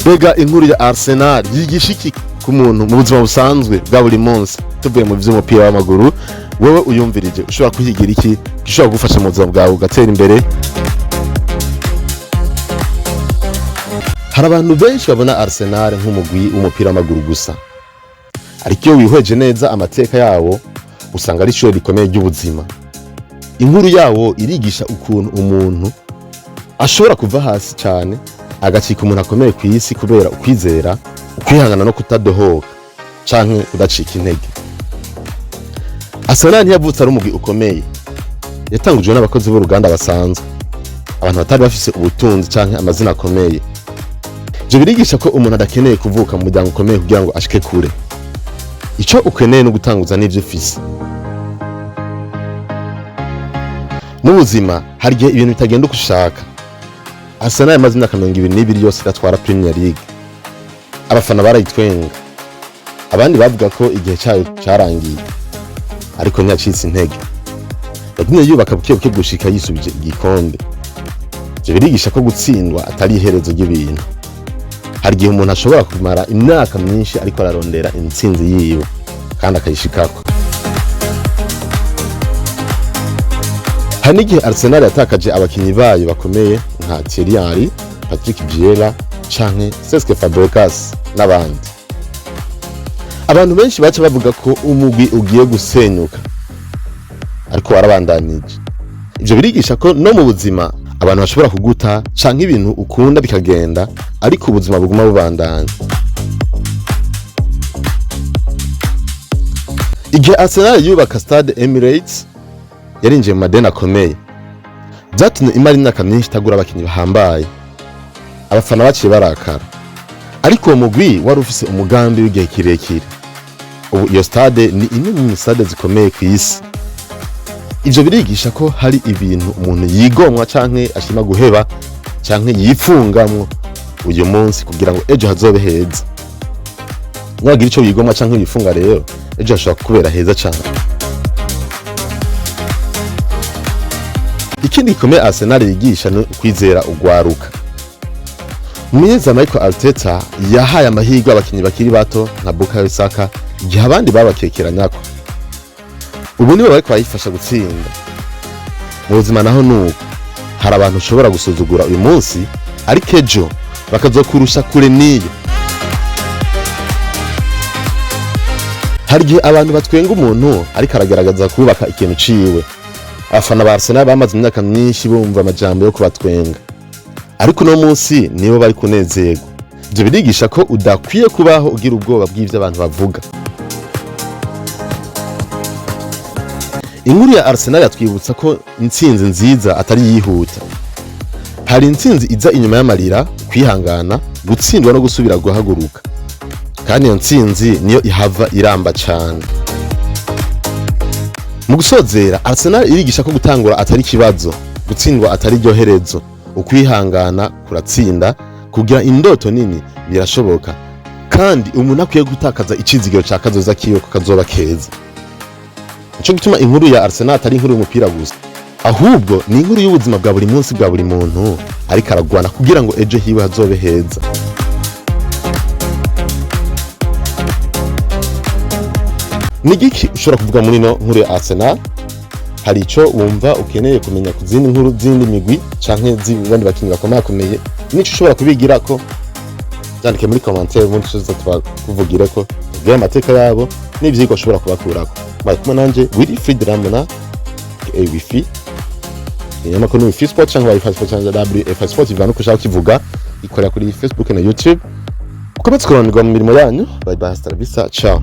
Mbega inkuru ya Arsenal yigisha iki ku muntu mu buzima busanzwe bwa buri munsi? Tuvuye mu vy'umupira w'amaguru, wewe uyumvirije ushobora kuhigira iki gishobora kugufasha mu buzima bwawe ugatera imbere? Hari abantu benshi babona Arsenal nk'umugwi w'umupira w'amaguru gusa, ariko iyo wihweje neza amateka yawo usanga ari ishure rikomeye ry'ubuzima. Inkuru yawo irigisha ukuntu umuntu ashobora kuva hasi cyane agacika umuntu akomeye ku isi kubera ukwizera, ukwihangana no kutadohoka canke kudacika intege. Arsenal ntiyavutse ari umugwi ukomeye, yatangujwe n'abakozi b'uruganda basanzwe, abantu batari bafise ubutunzi canke amazina akomeye. Ivyo birigisha ko umuntu adakeneye kuvuka mu muryango ukomeye kugira ngo ashike kure. Ico ukeneye no gutanguza n'ivyo ufise. Mu buzima hari igihe ibintu bitagenda uko ushaka. Arsenal yamaze imyaka 22 yose idatwara Premier League. Abafana barayitwenga, abandi bavuga ko igihe cyayo cyarangiye, ariko ntiyacitse intege. Yagumye yubaka buke buke gushika yisubije igikombe. Ivyo birigisha ko gutsindwa atari iherezo ry'ibintu. Hari igihe umuntu ashobora kumara imyaka myinshi ariko ararondera intsinzi yiwe kandi akayishikako. Hari n'igihe Arsenal yatakaje abakinyi bayo bakomeye nka Thierry Henry, Patrick Vieira canke Cesc Fabregas n'abandi. Abantu benshi baca bavuga ko umugwi ugiye gusenyuka, ariko warabandanije. Ivyo birigisha ko no mu buzima abantu bashobora kuguta canke ibintu ukunda bikagenda, ariko ubuzima buguma bubandanya. Igihe Arsenal yubaka Stade Emirates, yarinjiye mu madeni akomeye, vyatumye imara imyaka myinshi itagura abakinyi bahambaye. Abafana baciye barakara, ariko uwo mugwi wari ufise umugambi w'igihe kirekire. Ubu iyo stade ni imwe mu stade zikomeye ku isi. Ivyo birigisha ko hari ibintu umuntu yigomwa canke ashima guheba canke yifungamwo uyu munsi kugira ngo ejo hazobe heza. Niwagira ico wigomwa canke wifunga rero, ejo hashobora kukubera heza cane. Ikindi gikomeye Arsenal yigisha ni ukwizera ugwaruka. Umumenyereza Michael Arteta yahaye amahirwe abakinyi bakiri bato nka Bukayo Saka igihe abandi babakekeranyako. Ubu nibo bariko barayifasha gutsinda. Mu buzima naho nuko hari abantu ushobora gusuzugura uyu munsi, ariko ejo bakazokurusha kure n'iyo. Hari igihe abantu batwenga umuntu ariko aragerageza kubaka ikintu ciwe. Abafana ba Arsenal bamaze imyaka myinshi bumva amajambo yo kubatwenga, ariko uno munsi nibo bari kunezerwa. Ivyo birigisha ko udakwiye kubaho ugira ubwoba bw'ivyo abantu bavuga. Inkuru ya Arsenal yatwibutsa ko intsinzi nziza atari yihuta. Hari intsinzi iza inyuma y'amarira, kwihangana, gutsindwa no gusubira guhaguruka, kandi iyo ntsinzi niyo ihava iramba cane. Mu gusozera, Arsenal irigisha ko gutangura atari ikibazo, gutsindwa atari iryo herezo. Ukwihangana kuratsinda, kugira indoto nini birashoboka, kandi umuntu akwiye gutakaza icizigiro ca kazoza kiwe ko kazoba keza. Nico gituma inkuru ya Arsenal atari inkuru y'umupira gusa, ahubwo ni inkuru y'ubuzima bwa buri munsi bwa buri muntu ariko aragwana kugira ngo ejo hiwe hazobe heza. Ni igiki ushobora kuvuga muri ino nkuru ya Arsenal? Hari ico wumva ukeneye kumenya ku zindi nkuru z'indi migwi canke z'abandi bakinyi bakomakomeye? Nico ushobora kubigirako? Vyandike muri commentaire, ubundi tuza tubakuvugireko, tubwire amateka yabo n'ivyigwa ushobora kubakurako. Mwari kumwe nanje Wilfried Ramona aka Wifi, ikinyamakuru ni Wifi Sport canke Wifi Sport canke WF Sport, ivana uko ushaka kukivuga. Ikorera kuri Facebook na YouTube. Mukomeze kurobanirwa mu mirimo yanyu. Bye bye, hasta la vista, ciao.